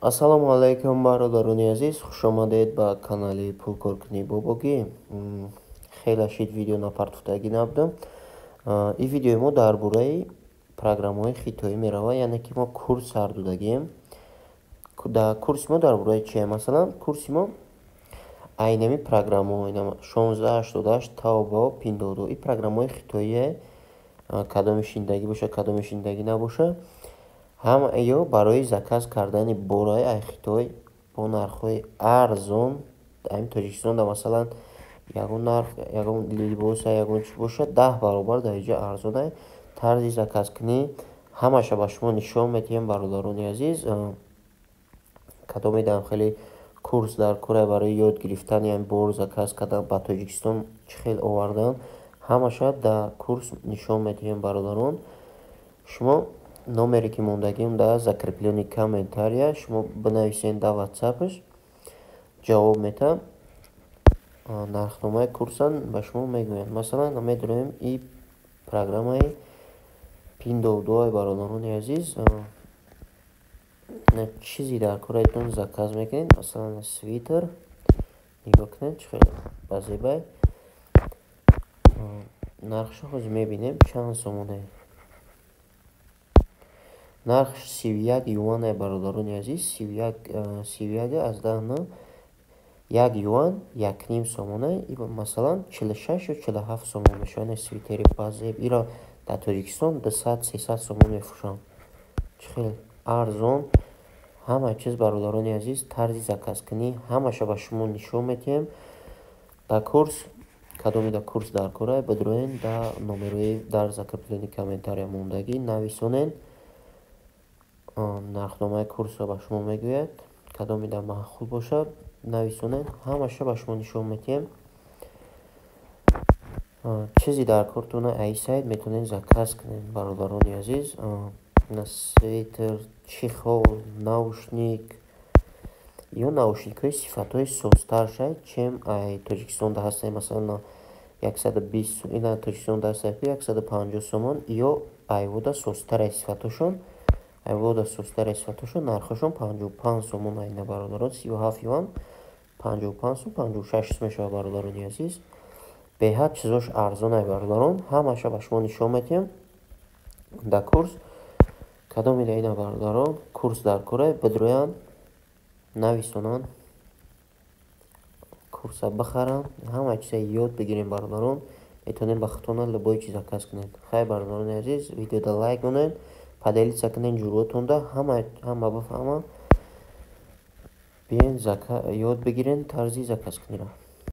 Ассалому алайкум, бародарони азиз, хушомадед ба канали Пулкоркунии Бобогӣ. Хеле шид видео напартофтагӣ набудам. Ин видеои мо дар бораи программаҳои хитоӣ меравад, яъне ки мо курс сар додагием. Дар курси мо дар бораи чие? Масалан, курси мо айнами программаҳо 1688, Таобао, Пиндодо. Ин программаҳои хитоие, кадоми шиндагӣ боша, кадоми шиндагӣ набоша. Ҳама ё барои заказ кардани бораи ай Хитой бо нархҳои арзон. Ами Тоҷикистонда, масалан, ягон нарх, ягон либоса, ягон чӣ боша, 10 баробар дар инҷа арзонай. Тарзи заказкунӣ ҳамаша ба шумо нишон медиҳем, бародарони азиз. Кадоме дар хеле курс дар кора барои ёд гирифтани ами бор заказ кардан, ба Тоҷикистон чӣ хел овардан, ҳамаша дар курс нишон медиҳем, бародарон. Шумо номере ки мондагиам дар закреплённый комментария, шумо бинависед дар ватсапаш, ҷавоб метаҳам. Нархномаи курсан ба шумо мегӯянд. Масалан, медонем и программаи Пиндоудои, бародарони азиз, чизи дар кораитон заказ мекунед. Масалан, свитер, нигоҳ кунед, чӣ хеле базебай. Нархшо ҳозир мебинем, чанд сомоне. Нархш 31 юане, бародарони азиз, 31 аз даҳ на як юан 1,5 сомона, масалан, 46 ё 47 сомон мешавад. Свитери базеб, иро дар Тоҷикистон 200, 300 сомон мефурӯшанд. Чӣ хел арзон ҳама чиз, бародарони азиз. Тарзи заказкунӣ ҳамаша ба шумо нишон медиҳем дар курс. Кадоме дар курс дар кора, бидроен, дар номерои дар закреплённый комментария мондагӣ нависонед, нархномаи курсро ба шумо мегӯяд. Кадоме дар маъқул бошад, нависонед, ҳамаша ба шумо нишон медиҳем. Чизи дар кортона аи сайт метавонед заказ кунед, бародарони азиз. Свитер, чехол, наушник ё наушникҳои сифатҳои созтар шавад, чем ай Тоҷикистонда ҳастанд. Масалан, 120, ина Тоҷикистонда ҳастанд 150 сомон, ё айвода созтараи сифатҳошон, айвода созтараи сифатҳошон, нархҳошон 55 сомон. Айна, бародарон, 37 юан 55 сом, 56 мешавад, бародарони азиз. Беҳад чизош арзон ай, бародарон. Ҳамаша ба шумо нишон медиҳем дар курс. Кадоме дар ина, бародарон, курс дар кора, бидроянд, нависонанд, курса бихаранд, ҳама чиза ёд бигирем, бародарон. Метавонем ба худтона любой чиз заказ кунед. Хайр, бародарони азиз, видеода лайк монед, поделиться кунед ҷуръотонда, ҳама бифаҳманд. Биёен, ёд бигирен тарзи заказкуниро.